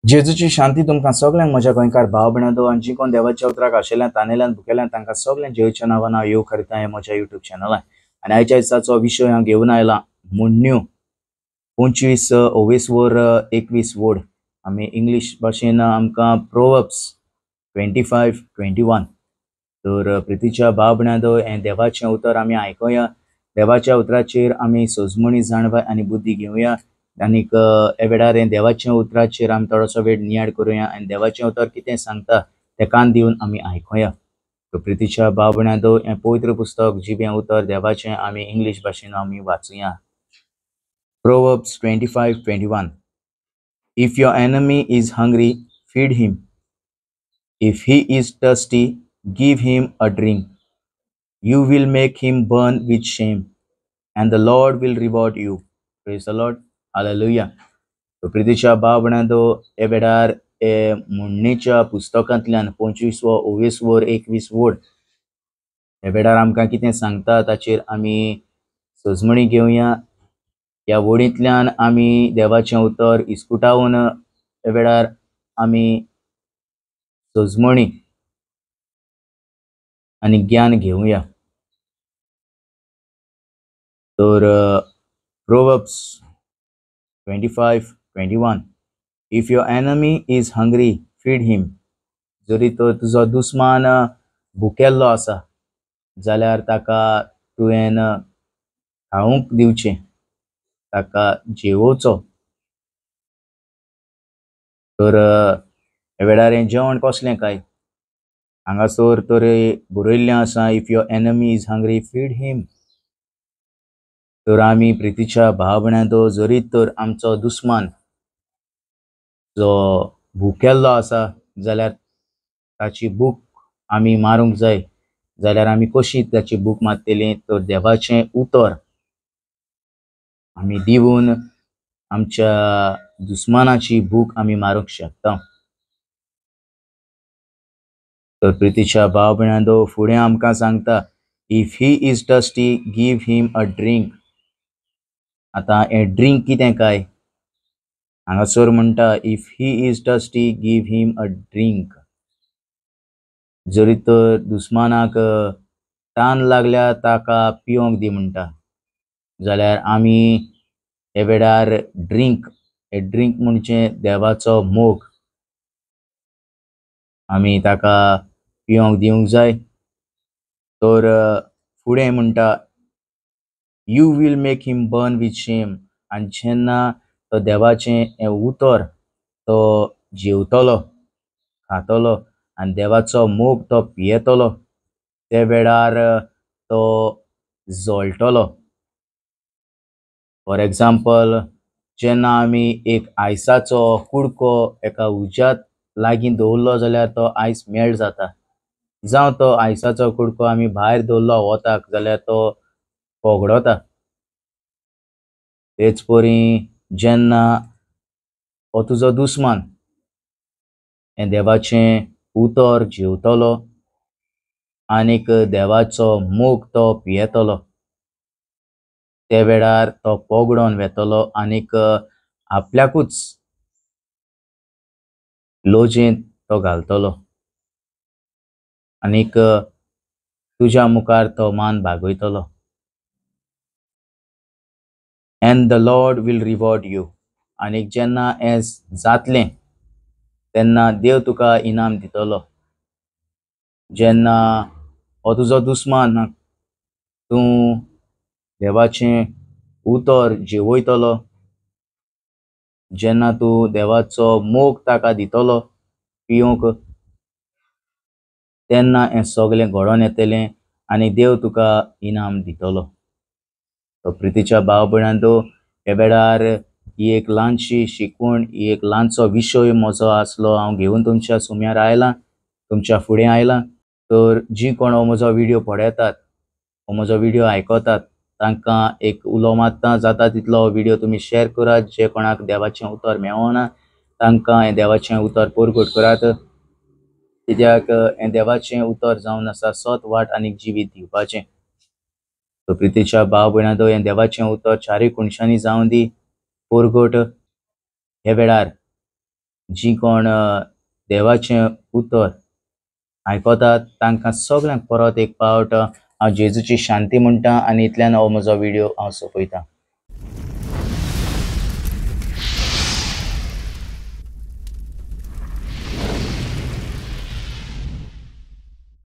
जेजूची शांती तुमकां सगळ्यांक म्हज्या गोंयकार भाव भयणांनो आनी जी कोण देवाच्या उतराक आशिल्ल्यान तानेल्यान भुकेल्यान तांकां सगळ्यांक जेजूच्या नांवान हांव येव करता हें म्हज्या युट्यूब चॅनलान. आनी आयच्या दिसाचो विशय हांव घेवन आयला म्हणण्यो 25 ओवेसवर 21 वड. आमी इंग्लीश भाशेन आमकां प्रोवर्ब्स 25:21. तर प्रितीच्या भाव भयणांनो हें देवाचें उतर आमी आयकुया, देवाच्या उतराचेर आमी सजमणी जाणवाय आनी बुद्धी घेवया. आनीक हे वेळार हें देवाच्या उतराचेर आमी थोडोसो वेळ नियाळ करुया आनी देवाचें उतर कितें सांगता तें कान दिवन आमी आयकुया. तर प्रितीच्या भाव भयणांनो हें पवित्र पुस्तक जिबें उतर देवाचें आमी इंग्लीश भाशेन आमी वाचुया. Proverbs 25:21. If your enemy is hungry, feed him. If he is thirsty, give him a drink. You will make him burn with shame, and the Lord will reward you. Praise the Lord. Hallelujah. तो प्रितीच्या भाव भयणांनो हे वेळार हे म्हणणेच्या पुस्तकांतल्यान 25 ओवेसवर 21 वड हे वेळार आमकां कितें सांगता ताचेर आमी सजमणी घेवया. ह्या वडींतल्यान आमी देवाचें उतर इस्कुटावन हे वेळार आमी सजमणी आनी ज्ञान घेवया. तर Proverbs 25:21. If your enemy is hungry, feed him. जरी तर तुजो दुस्मान भुकेल्लो आसा जाल्यार ताका तुवें खावंक दिवचें, ताका जेवोवचो. तर हे वेळार हें जेवण कसलें काय हांगासर तर बरयल्लें आसा, if your enemy is hungry, feed him. तर आमी प्रितीच्या भाव भयणांनो जरी तर आमचो दुस्मान जो भुकेल्लो आसा जाल्यार ताची भूक आमी मारूंक जाय. जाल्यार आमी कशी ताची भूक मारतली? तर देवाचें उतर आमी दिवन आमच्या दुस्मानाची भूक आमी मारूंक शकता. तर प्रितीच्या भाव भयणांनो फुडें आमकां सांगता, if he is thirsty, give him a drink. आतां हें ड्रिंक कितें काय हांगासर म्हणटा, if he is thirsty, give him a drink. जरी तर दुस्मानाक तान लागल्या ताका पिवंक दी म्हणटा, जाल्यार आमी हे वेळार ड्रिंक, हे ड्रिंक म्हणजे देवाचो मोग आमी ताका पिवंक दिवंक जाय. तर फुडें म्हणटा, you will make him burn with shame. आनी जेन्ना तो देवाचें हें उतर तो जेवतलो, खातलो आनी देवाचो मोग तो पियेतलो, ते वेळार तो जळटलो. फॉर एग्जाम्पल, जेन्ना आमी एक आयसाचो कुडको एका उज्यांत लागीं दवरलो जाल्यार तो आयस मेल्ट जाता. जावं तो आयसाचो कुडको आमी भायर दवरलो वताक जाल्यार तो पोगडोता. तेच परी जेन्ना हो तुजो दुस्मान हें देवाचें उतर जेवतलो आनीक देवाचो मोग तो पियेतलो, ते वेळार तो पोगडोन वेतलो आनीक आपल्याकूच लोजेंत तो घालतलो आनीक तुज्या मुखार तो मान बागयतलो. And the Lord will reward you. आनीक जेन्ना हें जातलें तेन्ना देव तुका इनाम दितलो. जेन्ना हो तुजो दुस्मान तूं देवाचें उतर जेवयतलो, जेन्ना तूं देवाचो मोग ताका दितलो पिवंक, तेन्ना हें सगळें घडोवन येतलें आनी देव तुका इनाम दितलो. तो प्रितीच्या भाव भयणांनो हे वेळार ही एक ल्हानशी शिकवण, ही एक ल्हानसो विशय म्हजो आसलो, हांव घेवन तुमच्या सुम्यार आयलां, तुमच्या फुडें आयलां. तर जी कोण हो म्हजो व्हिडियो पळयतात, हो म्हजो व्हिडियो आयकतात, तांकां एक उलो मारता, जाता तितलो हो व्हिडियो तुमी शेअर करात. जे कोणाक देवाचें उतर मेळना तांकां हें देवाचें उतर परगट करात, कित्याक हें देवाचें उतर जावन आसा सत वाट आनी जिवीत दिवपाचें. तर प्रितीच्या भाव भयणांनो हें देवाचें उतर चारूय कोनशांनी जावं दी परगट. हे वेळार जीं कोण देवाचें उतर आयकतात तांकां सगल्यांक परत एक पावट हांव जेजूची शांती म्हणटा आनी इतल्यान हो म्हजो व्हिडियो हांव सोंपयतां.